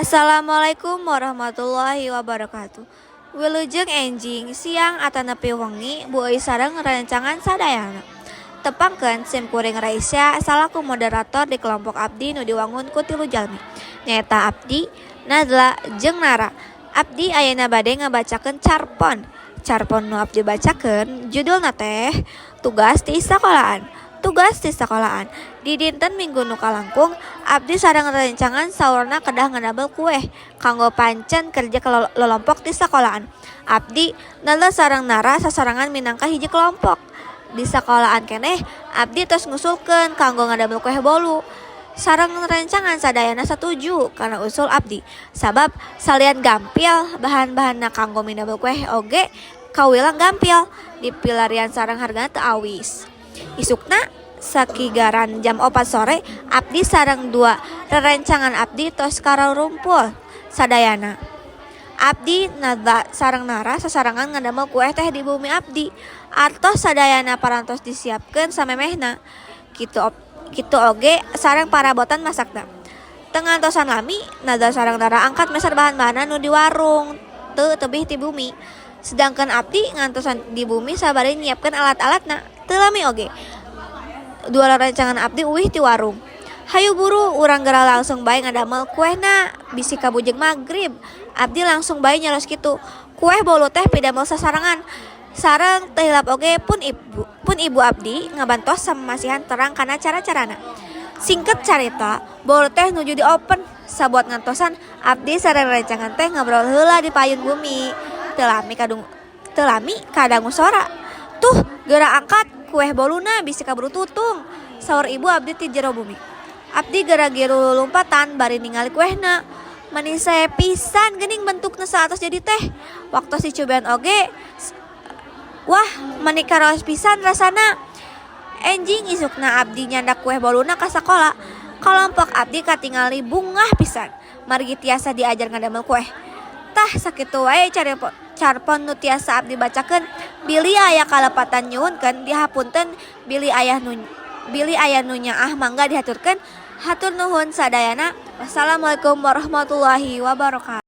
Assalamualaikum warahmatullahi wabarakatuh. Wilujeng enjing siang atanapi wengi, Bu Euy sareng rerencangan sadayana. Tepangkeun, sim kuring Raisya salaku moderator di kelompok abdi nu diwangun ku tilu jalmi, nyaeta Abdi, Nadla jeung Nara. Abdi ayeuna bade ngabacakeun carpon. Carpon nu abdi bacakeun judulna teh Tugas ti Sakolaan. Tugas di sakolaan. Di dinten Minggu nu kalangkung, abdi sareng rerencangan saurna kedah ngadamel kueh kanggo pancen kerja lolompok di sakolaan. Abdi, Nadla sareng Nara sasarengan minangka hiji kelompok. Di sakolaan keneh, abdi tos ngusulkeun kanggo ngadamel kueh bolu. Sareng rerencangan sadayana satuju kana usul abdi, sabab salian gampil, bahan-bahanna kanggo midamel kueh oge kawilang gampil dipilarian sareng hargana teu awis. Isukna sakigaran jam 4 sore, abdi sareng dua rerencangan abdi tos karumpul sadayana. Abdi, Nadla sareng Nara sasarengan ngadamel kueh teh di bumi abdi. Artos sadayana parantos disiapkeun samemehna. Kitu oge sareng parabotan masakna. Teu ngantosan lami, Nadla sareng Nara angkat meser bahan-bahanna nu di warung teu tebih ti bumi. Sedangkan abdi ngantosan di bumi sabari nyiapkeun alat-alatna. Teu lami oge, dua rerencangan abdi uih ti warung. "Hayu buru, urang geura langsung bae ngadamel kuehna, bisi kabujeng magrib," abdi langsung bae nyarios kitu. Kueh bolu teh pidamel sasarengan. Sareng teu hilap oge pun ibu abdi ngabantos samasihan terang kana cara-carana. Singket carita, bolu teh nuju di oven. Sabuat ngantosan, abdi sareng rerencangan teh ngobrol heula di payun bumi. Teu lami kadangu sora, "Tuh, geura angkat kueh boluna, bisi kaburu tutung," saur ibu abdi ti jero bumi. Abdi geura giru lulumpatan bari ningali kuehna. Mani sae pisan geuning bentukna saatos jadi teh. Waktos dicobian oge, wah, mani karaos pisan rasana. Enjing isukna abdi nyandak kueh boluna ka sakola. Kalompok abdi katingali bungah pisan margi tiasa diajar ngadamel kueh. Tah, sakitu wae carpon nu tiasa abdi bacakeun. Bilih aya kalepatan nyuhunkeun dihapunten, bilih aya nu nyaah mangga dihaturkeun. Hatur nuhun sadayana. Wassalamualaikum warahmatullahi wabarakatuh.